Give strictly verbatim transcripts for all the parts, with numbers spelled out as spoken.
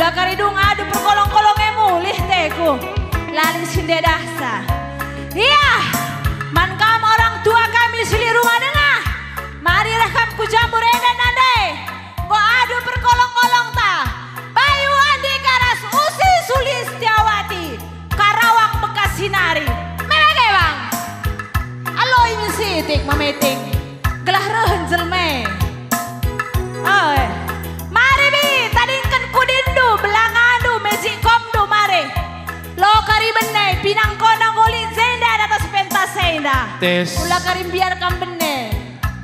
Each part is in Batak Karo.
Kari dung adu perkolong-kolong e mulih teku. Lali si ndedahsa. Iya, man kam orang tua kami si lit rumah dengah. Mari reh kam ku jambur enda nande. Enggo adu perkolong-kolong ta. Bayu Andika ras Usi Sulistiawati. Karawang Bekasi nari. Meme ge, Bang. Aloi min sitik memeting. Gelah rehen jelma e. Oi. Mari bi, tadingken kudindu, belangandu, mejik komdu, mari. Lo kari bene, pinang kona nggo lit jenda datas pentas enda. Tes. Ula kari mbiar kam bene.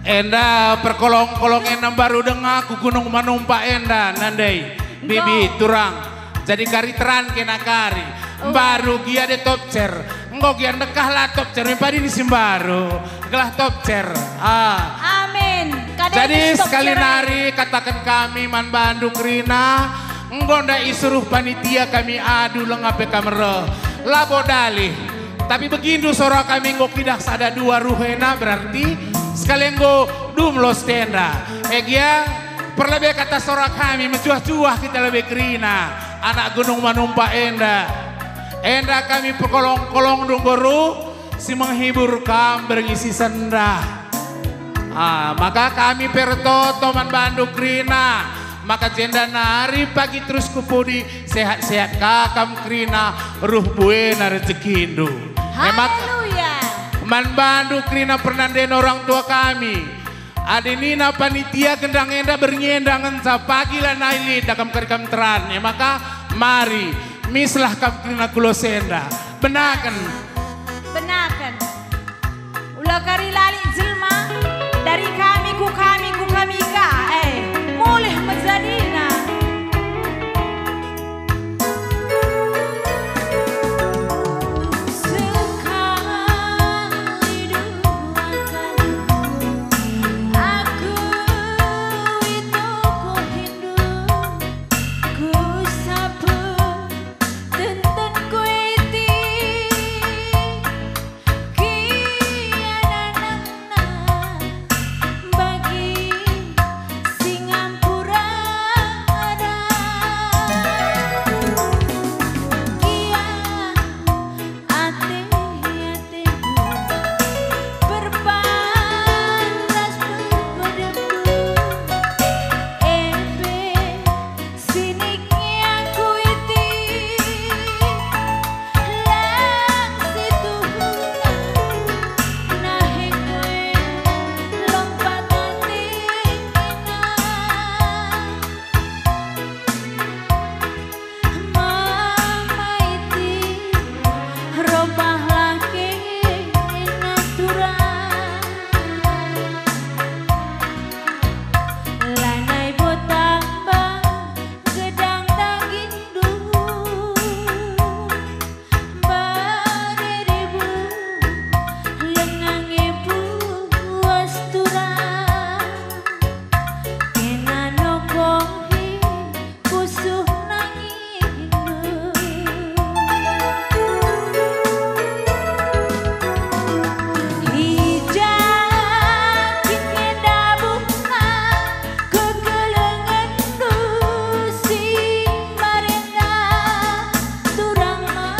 Enda perkolong-kolong enda mbaru denga ku Gunung Manumpa enda, nandai. Bibi, enggo. Turang. Jadi kari teran kena kari. Oh. Mbaru gia de topcer. Enggo gia ndekah la topcer, me padi ni si mbaru. Gelah topcer. Ah. Amin. Jadi sekali nari kataken kami man bandu kerina, enggo nda isuruh panitia kami adu langa pe kam reh. Labo dalih. Tapi begindu sora kami enggo kidah sada dua ruhena, berarti sekali enggo dum los tenda. E gia, perlebe kata sora kami, mejuah-juah kita lebe kerina, anak Gunung Manumpa enda. Enda kami perkolong-kolongndu enggo reh, si menghibur kam berngi si sendah. Ah, maka kami pertoto man bandu kerina, maka jenda nari pagi terus ku pudi, sehat-sehat ka kam kerina, reh buena rejekindu. E maka, haleluya. Man bandu kerina pernanden orang tua kami. Adi nina panitia gendang enda berngi enda ngenca pagi lanai lit da kam kari kam teran, e maka mari, mislah kam kerina ku los enda. Benaken. Benaken. Ula kari la lit jelma, dari kami ku kami ku kami ka, eh, mulih me jadina. Sekali dua kali aku i toko Hindu, ku sapu tenten kuiti. Kiananangna bagi si ngampura ada. Gia ate-atendu perpantas pepedemdu, ebe siniknya kuiti. Lang si tuhuna, nahe kue lompat atina. Mama iti, robahlah kena turang. Lanai bo tambah gedang daging. Duh, bage dibuh lengange puas turang, kena nokohi pusuh nangindu. I ja kin enda buhna kekelengenndu si marenda turang ma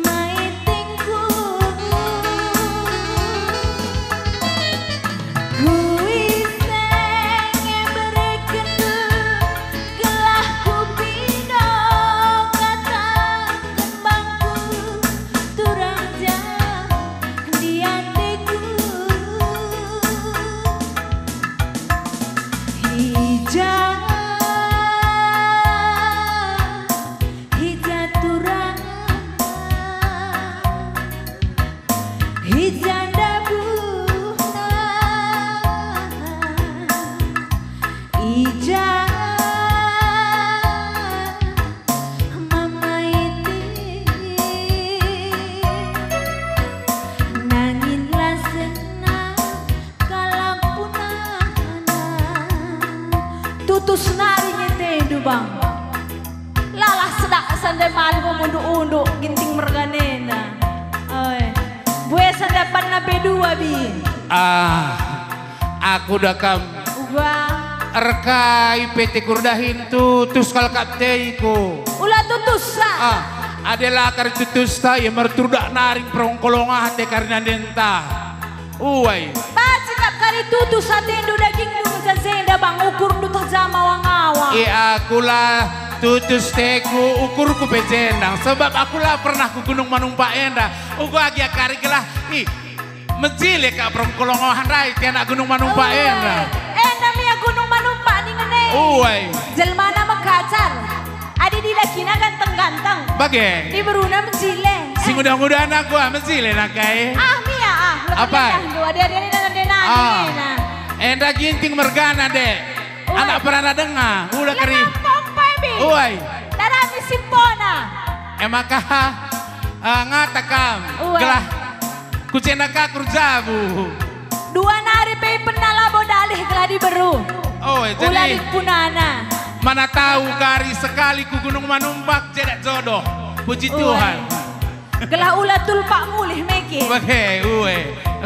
maitingku. Kuiseng iberekenndu gelah kupindo kataken bangku turang ja di ateku. I ja, i ja turang, i ja ndabuhna, i ja mama iti, nangin la senang kalak punana. Tutus nari ngetendu, Bang. Lalah sedak sande malih mengunduk-unduk Ginting merganena. Oi. Bue sande panna be dua, Bi. Ah, aku da kam. Uga. Erkai pe teku erdahin tutus kal kap teiku. Ula tutussa. Ah, adi la kari tutusta, ia merturdak naring perongkolong ate kari nandenta. Uai. Banci kap kari tutus atendu, dagingndu ngenca jenda bang, ukurndu tah ja mawang-awang. I aku la tutus teku, ukurku pe jenda, sebab aku la pernah ku Gunung Manumpak enda. Uga gia kari gelah, ih, mejile kap perongkolongohan rai tianak Gunung Manumpak enda. Enda me ia Gunung Manumpak ningen e. Uai. Jelmana mekacar. Adi dilakina ganteng-ganteng. Bage. Diberuna mejile. Si ngudah-ngudah anak gua mejile naka e. Ah, mia, ah. Apa? Adi-adi nande nani. Ah. Enda Ginting mergana, Dek. Uai. Anak perana denga, ula keri. Lengang pompa, Bi. Uai. Darami simpona. E maka, ah, ngata kam. Uai. Gelah kucenda ka kurjabu. Dua nari pe ipenna labo dalih gelah diberu. Oh, jadi ula lit punana. Mana tahu kari sekali ku Gunung Manumpak jedak jodoh. Puji Tuhan. Gelah ula tulpak mulih meke. Bage, ue.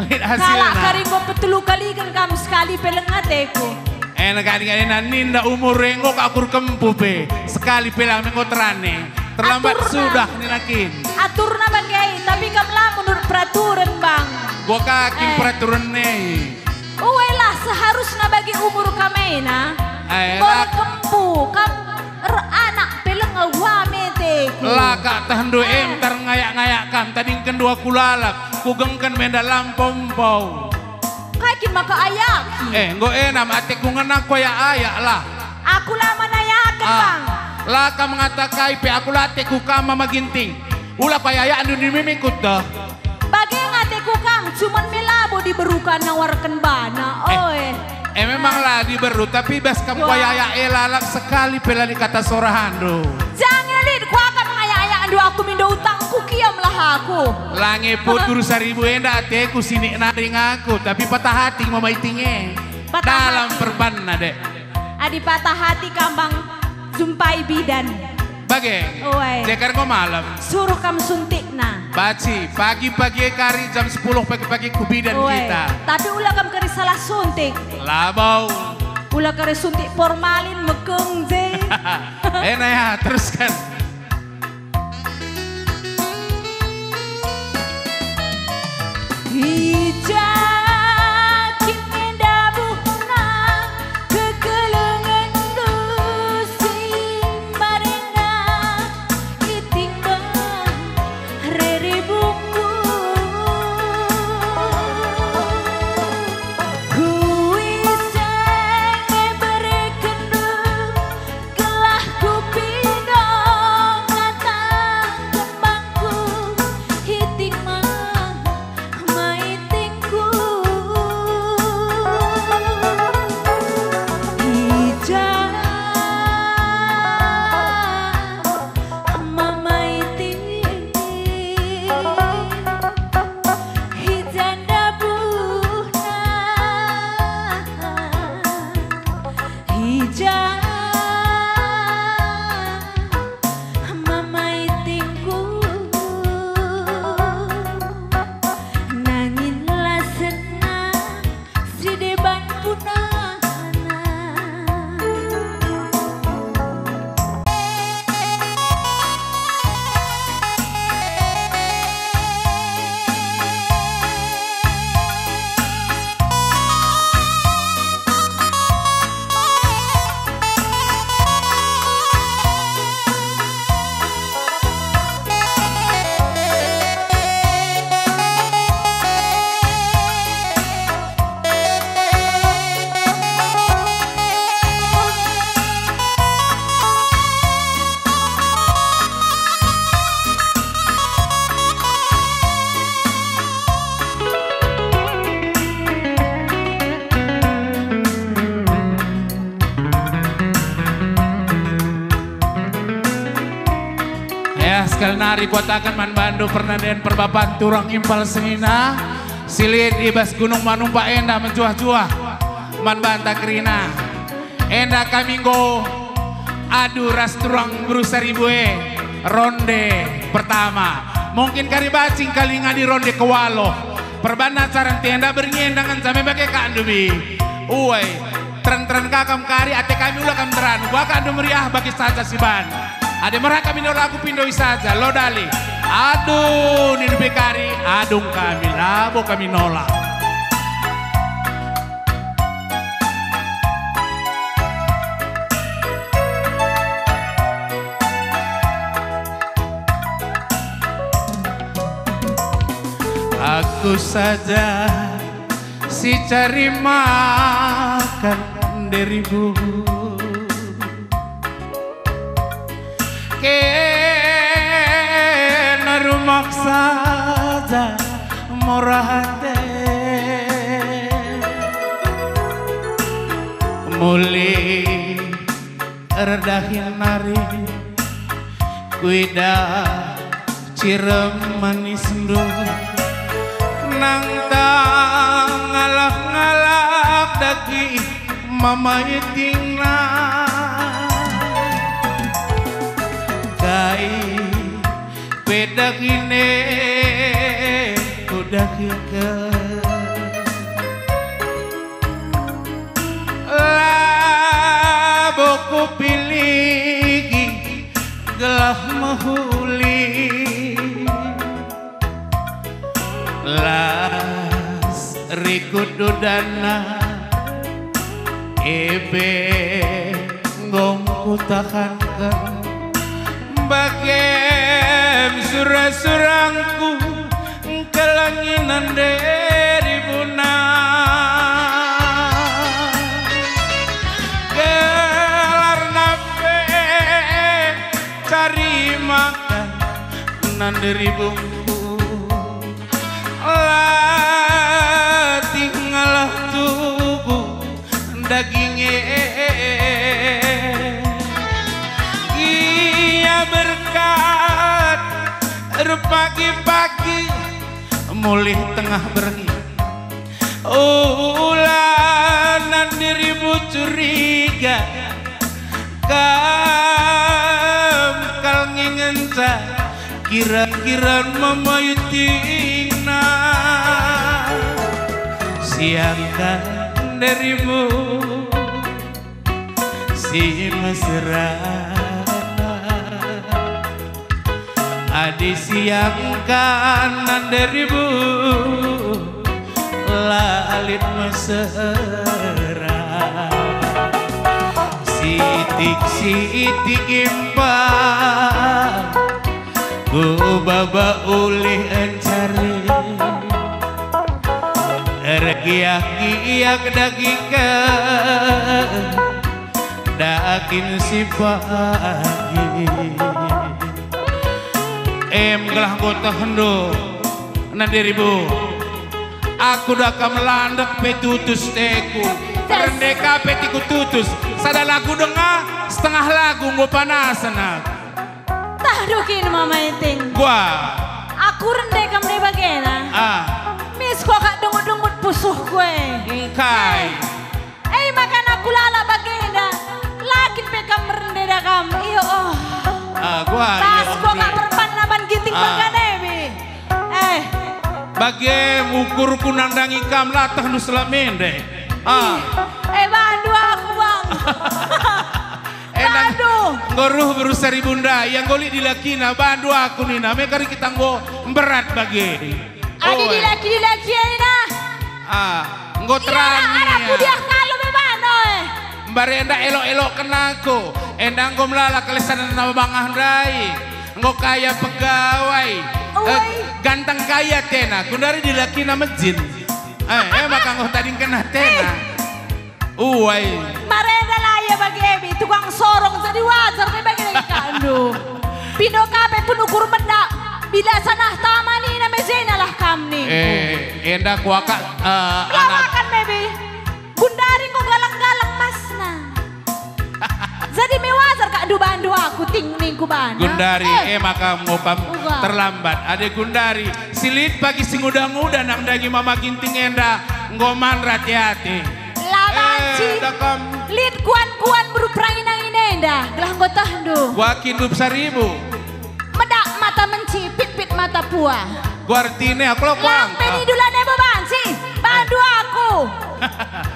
Lit hasilna. Kalak kari enggo petelu kaliken kam sekali pe lenga teku. Enak kari ninda umur enggo ka ukur kempu pe. Sekali pe lang enggo terane. Terlambat sudah nina kin. Aturna bage, tapi kam la menurut peraturen, Bang. Gua kakin peraturen ne. Uelah seharusna bagi umur kam ena. Enggo erkempu, kam eranak pe lenga ua meteku. La kak tehndu em ntar ngayak-ngayak kam, tadingken dua kulalap, kugengken menda lampau-mpau. Kai kin maka ayaki? Eh, enggo enam ateku ngena kuayak-ayak lah. Aku la manayaken, Bang. La kam ngata kai pe aku la ateku kam Mama Ginting. Ula kuayayakndu ni mimikut dah. Bage ngateku kam, cuman me labo diberuka nawarken bana, oe. Eh, memang la diberu, tapi bas kam kuayak-ayak e lalap sekali pe la nikata sorahandu. Jange lit kuakap ngayak-ayakndu aku mindo utangku, kiamlah aku. Lange put guru saribu enda ateku sinik naring aku, tapi patah hati Mama Iting e. Patah hati. Dalam perbanna, Dek. Adi patah hati kam, Bang, jumpai bidan. Bage. Uai. Jeker enggo malem. Suruh kam suntikna. Banci, pagi-pagi e kari jam sepuluh pagi-pagi ku bidan kita. Tapi ula kam kari salah suntik. Labo. Ula kari suntik formalin mekeng je. Ena ya, teruskan. I ja kin nge ndabuhna kekelengenndu si mbarenda itimba rere bungku. Kuise nge berekenndu gelah kupindo ngataken bangku, iting ma, ma itingku. I ja, ma, ma iting, i ja ndabuhna. I ja, Mama itingku, nangin la senang si deban punana. Ya, sekali nari kuataken man bandu pernanden perbapan turang impal senina, si lit i bas Gunung Manumpak enda mejuah-juah man banta kerina. Enda kami enggo adu ras turang beru saribu e, ronde pertama. Mungkin kari banci kali ngadi ronde kewaloh. Perban acara enti enda berngi enda ngenca me bage kak ndubi. Uai. Teren-teren ka kam kari, ate kami ula kam nderan, uga ka ndu meriah bagi saja si ban. Adi merah kami nola aku pindoi saja, lo dali. Aduh, nindu pe kari, adung kami, labo kami nola. Aku saja si cari makan dirimu. Kena rumah saja murah ate. Mulih erdahin nari, kuidah cirem manisndu, nangtang ngalak-ngalak dage mama itingna. Kai pe dagine kudahiken. Labo kupiligi gelah mehuli. Las rikut dudana, ebe enggo kutahanken. Bagem sura-surangku, engkelengi nande ribuna. Gelarna pe cari makan nande ribungku. La tingalah tubuh daginge. Ia berkat erpagi-pagi mulih tengah berngi. Ulanan dirimu curiga, kam kal ngingenca kira-kira mama itingna. Siangkan dirimu si mesra. Adi siangkan nande ribu la lit mesra. Sitik-sitik impa ku baba ulih encari. Ergiah-giah dagingke daging si pagi. Em gelah enggo tehndu nande ribu. Aku da kam landek pe tutus teku. Yes. Rende ka pe tiku tutus. Sada lagu denga, setengah lagu enggo panasen aku. Tah dukin mama iting. Gua. Aku rende kam deba bagena. Ah. Mis gua kak dungut-dungut pusuhku e. Engkai. Eh, maka aku lalap bagenda. Lakin pe kam rende da kam. Iyo, oh. Ah, gua, tas iyo, gua enti. Kak perpan naban ginting ah. Bagane, bi. Eh. Bage ukurku nandangi kam latah nu selamende. Ah. Eh, bandu aku, Bang. Endang aduh. Enggo ruh berusa ribunda, ia enggo lit dilakina, bandu aku nina, me kari kita enggo mberat bage. Adi oh, eh. Dilaki-dilaki ena. Ah, enggo terang arah, arah ia. Pudiah kalo me bano, eh. Mbarenda elok-elok kenako, endang enggo melala kelesan nama bangah ndai. Enggo kaya pegawai. Uai. Eh, ganteng kaya tena, kundari dilakina mejin. Eh, eh, maka enggo tadingkena tena. Eh. Uai. Marenda la ia bage bi, tukang sorong jadi wajar pe bage dage kandu. Pindo ka pe penukur menda, bila sanah tama nina me jena lah kam ni. Eh, enda kuakap, eh, anak. Lawakan me bi. Gundari enggo galang-galang masna. Jadi me wajar kak du bandu aku ting ningku bana. Gundari, eh, eh maka enggo kam uga. Terlambat. Ade gundari, si lit pagi si nguda-nguda nandangi mama ginting enda enggo man rate-ate. La banci. Eh, dakam. Lit kuan-kuan beru perangin-angin enda, gelah enggo tehndu. Kuakin dup saribu. Medak mata menci, pit-pit mata pua. Kuartine aku lo kuang. Lampe ni dulane bo banci, bandu aku.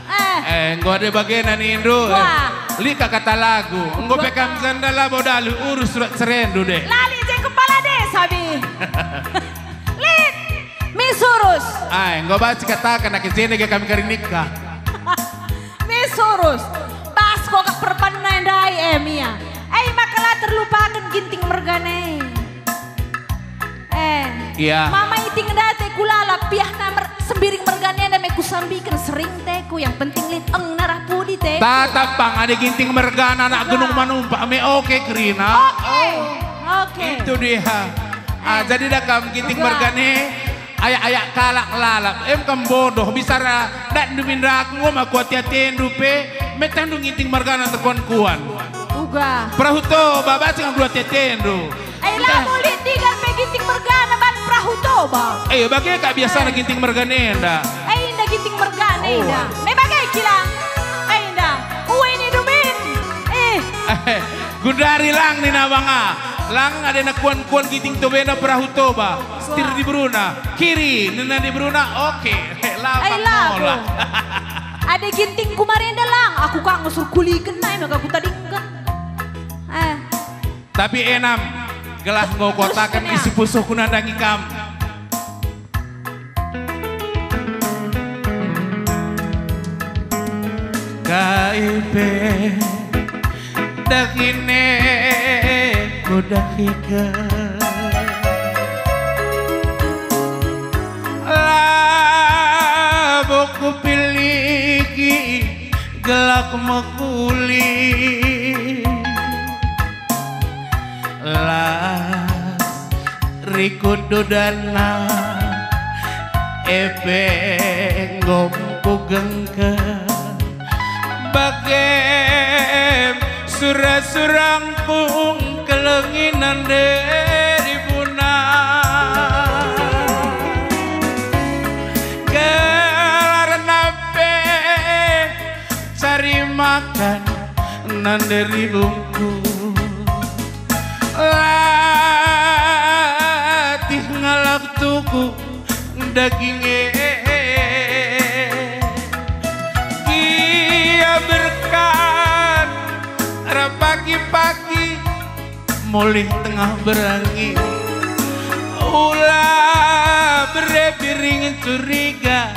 Eh, Eh, enggo ade bagena nindu. Eh, wah. Lit ka kata lagu. Enggo pe kam jenda labo dalu urus surat cerendu deh. Lali je kepala desa, bi. Lit, mi surus. Ai, enggo banci kataken ake jenda ge kami kari nikah. Mi surus. Bas ko kak perpanna ndai, eh, Mia. Ai maka la terlupaken Ginting mergana e. Eh, iya. Mama iting ndai te kulalap, piahna mer-, sembiring mergana enda me kusambiken sering teku, yang penting lit eng narah pudi te. Tatap pang adi Ginting mergana anak Gunung Manumpak me oke kerina. Oke. Oke. Itu dia. Ah, eh, jadi dah kam Ginting mergana, ayak-ayak kalak lalap, em kam bodoh, bisara datndu min aku, nggo ma kuati-atindu pe, metendu Ginting mergana terkuan-kuan. Uga. Perahu Toba, banci nggo ati-atindu. Ai, la mulit digan pe Ginting mergana ban Perahu Toba. Eh, bage kak biasana Ginting mergana enda. Eh, inda Ginting mergana enda. Me bage kilang. Eh, inda. Uwe ni dumin. Eh. Gundari lang nina banga. Lang ade nakuan-kuan Ginting Toba enda Perahu Toba. Setir diberuna. Kiri nina diberuna. Oke. Ai, lapang labo. Ade Ginting kumarenda lang. Aku kak ngusur kuliken nai maka kutadingken. Eh. Tapi enam, gelah enggo kuataken isi pusuhku nandangi kam. Kai pe dahin e kudahiken. Labo kupiliki gelah mekuli. Las rikut dodana, e pe enggo kugengke. Bagem sura-surangku ngkelengi nande ribuna. Gelarna pe cari makan nande ribungku. Latih ngalak tuku daging e. Gia berkat rap pagi-pagi mulih tengah berangi. Ula bere biring curiga.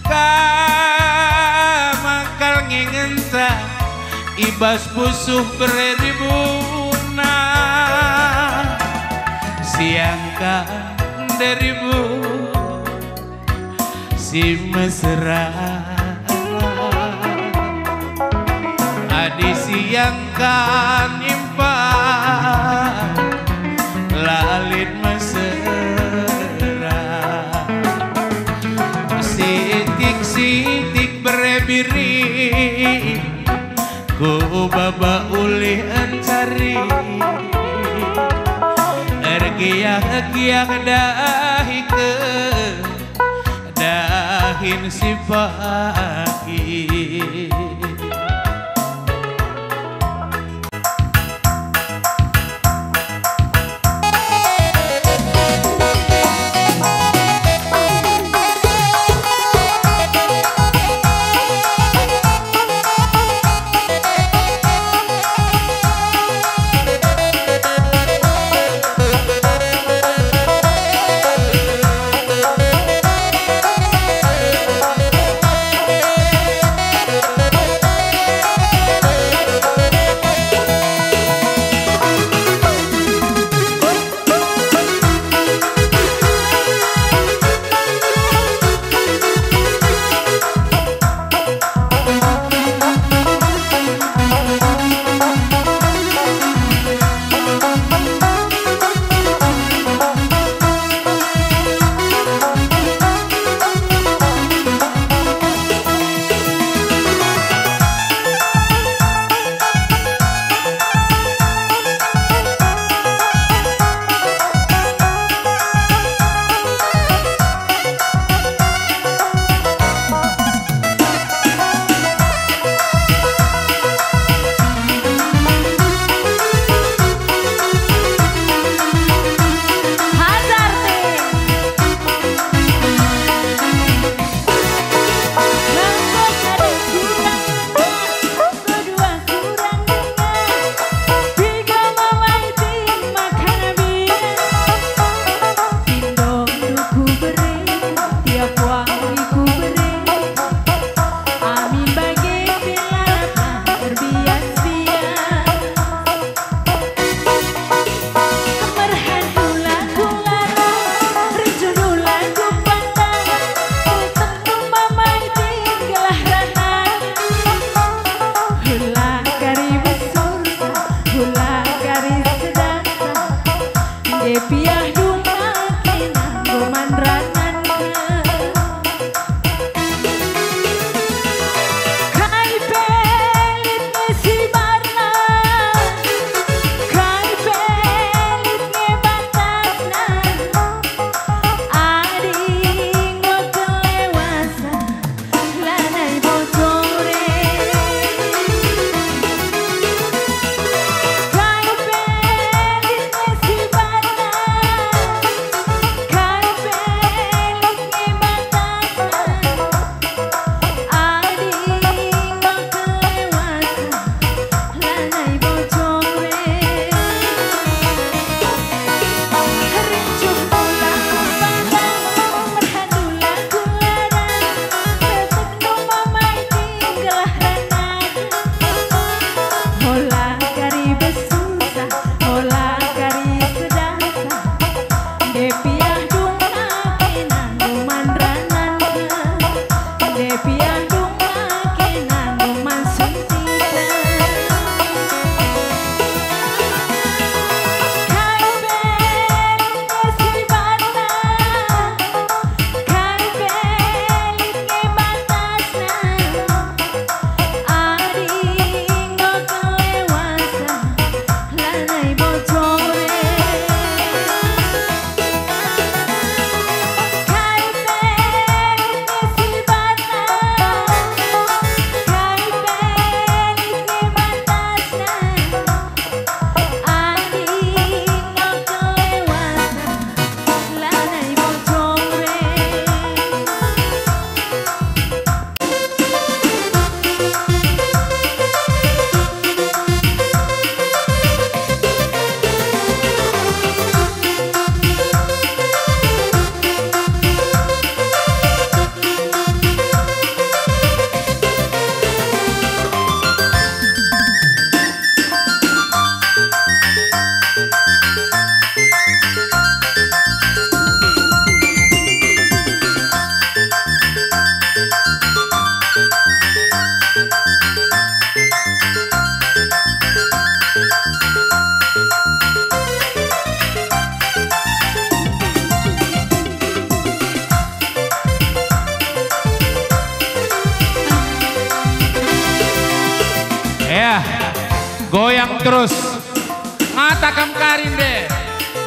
Kam akal ngingenca i bas pusuh bere ribuna. Siangkan deribu si mesra. Adi siangkan impan, la lit mesera. Sitik-sitik bere biring, ku baba ulih encari. Ergiah-giah dahi ke dahin si pagi. Goyang terus. Ngata kam karin deh.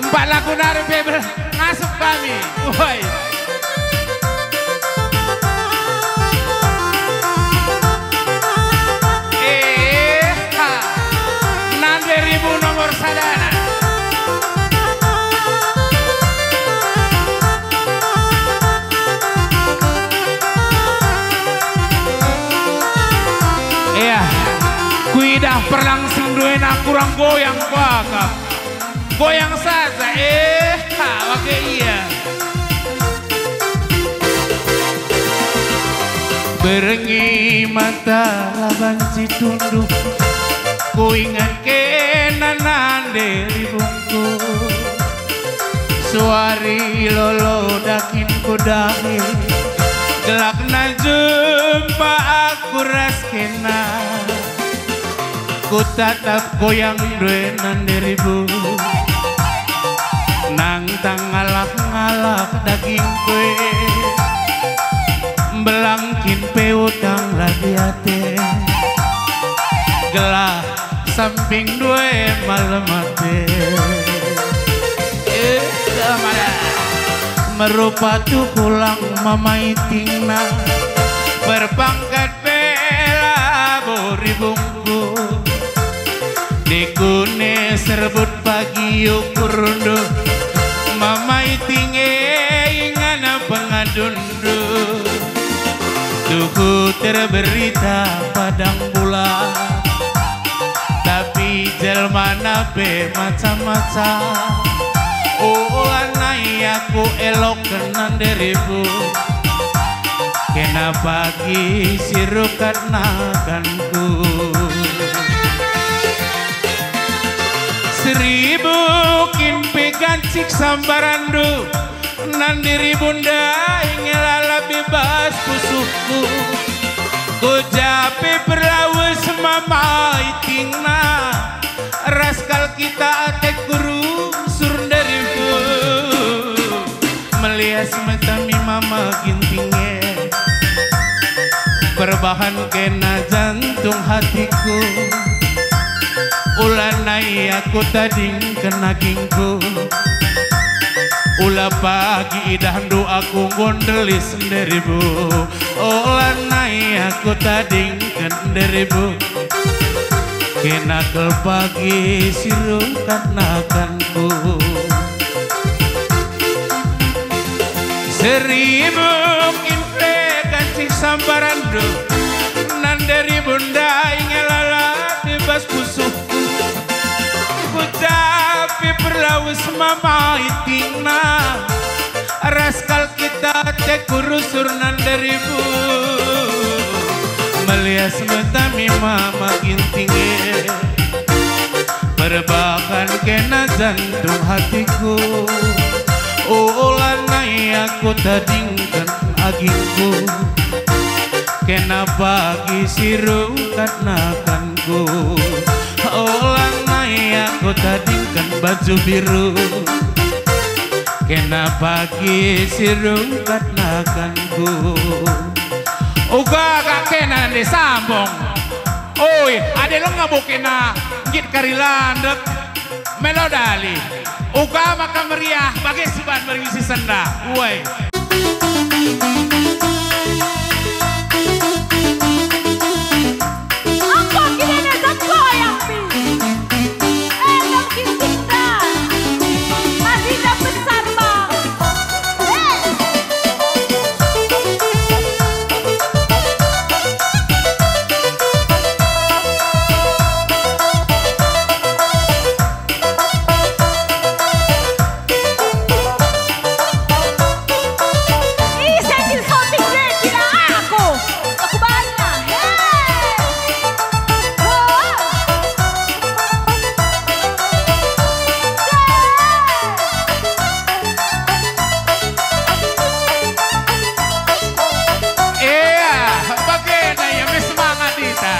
Empat lagu nari pe ber-, ngasup kami. Woi. Eh, ha. Nande Ribu nomor sadana. Iya, kuidah perlangsing duena kurang goyang kuakap. Goyang saja, eh, ha, wage ia. Berengi mata la banci tunduh, kuinget kena nande Ribungku. Suari lolo dahin kudahi, gelakna jumpa aku ras kena. Kutatap goyang ndue nande Ribu, nangtang ngalak-ngalak dagingku e. Mbelang kin pe utang la di ate, gelah samping ndue malem ate. Eh, dah mana? Merupa tukulang mama itingna, perpangkat pe labo Ribungku. Nikune serbut pagi ukurndu, mama iting e ingana pengadun. Tuhu terberita padang bulan, tapi jelmana pe macam-macam. Oh, lanai aku eloken nande Ribu, kena pagi si rukat nakanku. Seribu kin pe gancik sambaranndu, nande Ribu ndai nge la bebas pusuhku. Ku ja pe perlawes mama itingna, ras kal kita ateku rusur nande Ribu. Melias metami mama Ginting e, perbahan kena jantung hatiku. Ula nai aku tadingken agingku, ula pagi idahndu aku nggo ndelis nande Ribu. Ula nai aku tadingken nande Ribu, kena kal pagi si rukat nakanku. Seribu kin pe gancik sambaranndu, nande Ribu ndai nge la bebas pusuhku. Ku ja pe perlawes mama itingna, ras kal kita ateku rusur nande Ribu. Melias metami mama Ginting e, perbahan kena jantung hatiku. Ula nai aku tadingken agingku, kena pagi si rukat nakanku. Ula nai aku tadingken baju biru, kena pagi si rukat nakanku. Uga gak kena nande sambung. Oi, adi langa bo kena nggit kari landek. Melo dali. Uga maka meriah bage si ban meringi si sendah. Uai. Enggo kidene enggo yang pi. Enggo kin kita. Masih besar, Bang. Eh. Ih, saya kin sotik deh, kira aku. Aku banyak. Hei. Oh. Iya, bagenda ia, me semangat ita.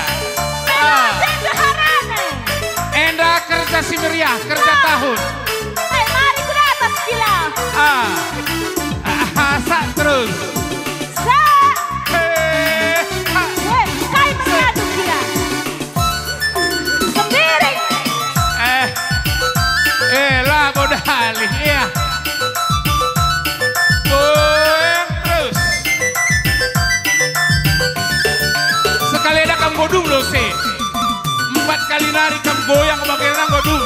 Ah. Enda kerja si meriah, kerja tahun. Eh, mari ku atas kila. Ah. Ah, sak terus. Sak. Hei, ha. Eh, kai meriah tu kila. Sendiri Kali nari kam goyang bage nanggo dung.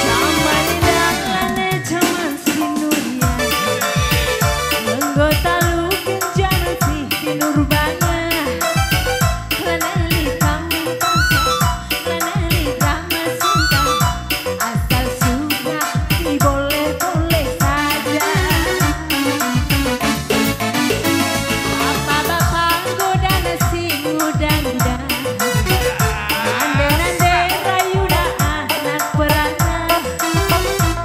Jaman enda lane jaman si nuria, enggo talu kenjangan si tinurbana. Lane lit kam bangsa, lane lit drama cinta, asal sudah diboleh-boleh saja. Bapa-bapa godana si nguda-nguda, nande-nande rayuna anak perana.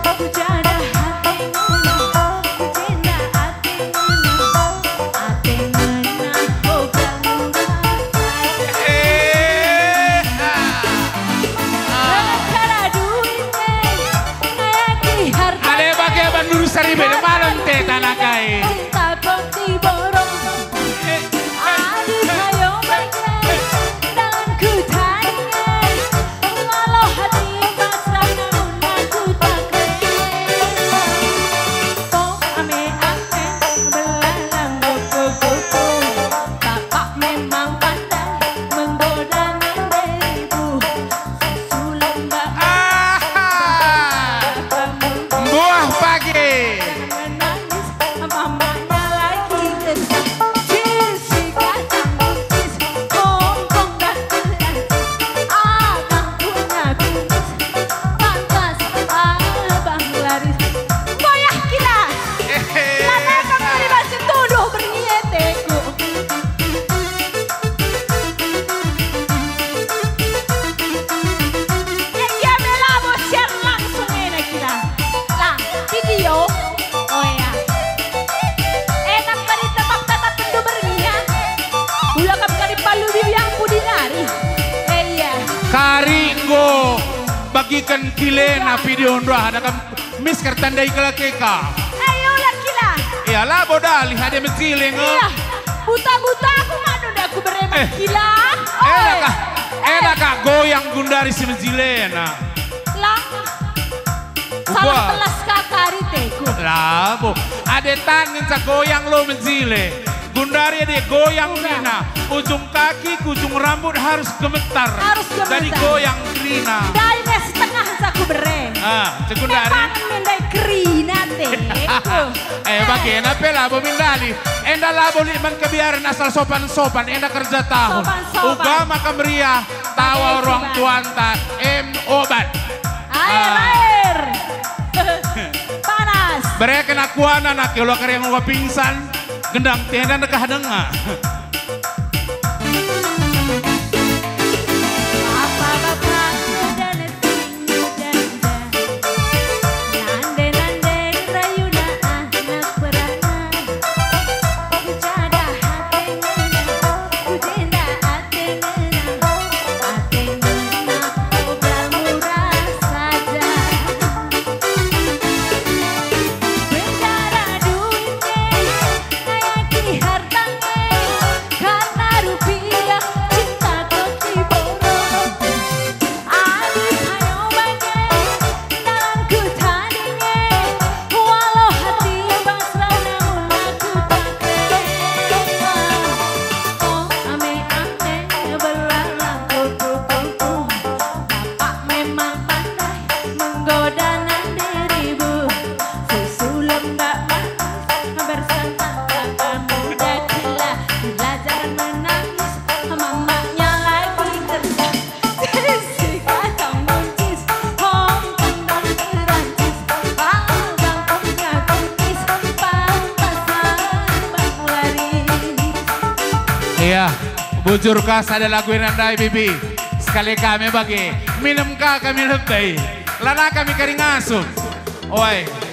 Ku jenda ate ngena, ku jenda ate ngena, ate ngena, oh, kamu rasakan. Eh, ah. Gara-gara duit, eh, ngayaki harta. Ale bage bandur sari beda malam te tanah kai. Cinta kok diborong. Adi hayo bage dalan ku tadinge, lalo hati pasrah namun aku tak rela. Pok ame-ame belalang boto-boto, bapak memang pandai menggoda nande ibu. Susulan bak. Aha. Buah pagi. Menangis, mamanya lagi kesal. Jis si kacang buncis, kongkong dan keras. Abang punya kumis, pantas abang laris. Goyah kila. Hehe. Lanai kam terima setuduh berniat teku. Eh, ia me labo share langsung ena kira. Lang, video. Oh ya. Enak kari tetap-tetap pendu bernia. Ula kam kari palu bibiangku dinari. Eh, iya. Kari enggo bagiken kilena video ndu ah, ada kam Misker tandai kela keka. Ayo lah kila. Ia labo dalih adi mejile nge. Iya. Buta-buta aku manu nda aku berema. Eh. Kila. Oi. Enak kah? Enak kah goyang gundari si mejilena? Lang. Salah telas kaka ari teku. Labo. Ade tan ngenca goyang lo mejile. Gundari adi goyang kerina, ujung kaki ku ujung rambut harus gemetar. Harus gemetar. Jadi goyang kerina. Ndai me setengah saku bere. Ah, cek gundari. Memang me ndai kerina te. Eh, bagena pe labo mindali. Enda labo lit man kebiaren asal sopan-sopan, enda kerja tahun. Sopan-sopan. Uga maka meriah, tawa orang tuanta, em obat. Air, ah. Air. Panas. Bereken akuana nake ulah kari enggo pingsan. Gendang tenda ndekah denga. Bapa-bapa dan si nguda-nguda, nande-nande rayuna anak perana. Ku jadah ate ngena, ku jenda ate ngena, ate ngena obral murah saja. Bicara duit nge, ngayaki harta nge, karena rupiah cinta kok diborong. Adi hayo bage dalan ku tadinge, walau hati pasrah namun aku tak rela. Oh, ame-ame belalang kupu-kupu, bapak memang pandai menggoda nande ibu. Susu lembak manis, bersantan kelapa muda, kila belajar menangis, mamanya lagi kerja. Sisi kacang buncis, hong kentang Perancis, abang punya kumis, pantas abang laris. Iya, bujur ka sada lagu enda ndai, Bibi. Sekali kami bage, minem ka kami lebe. Lanai kami kari ngasup. Oi.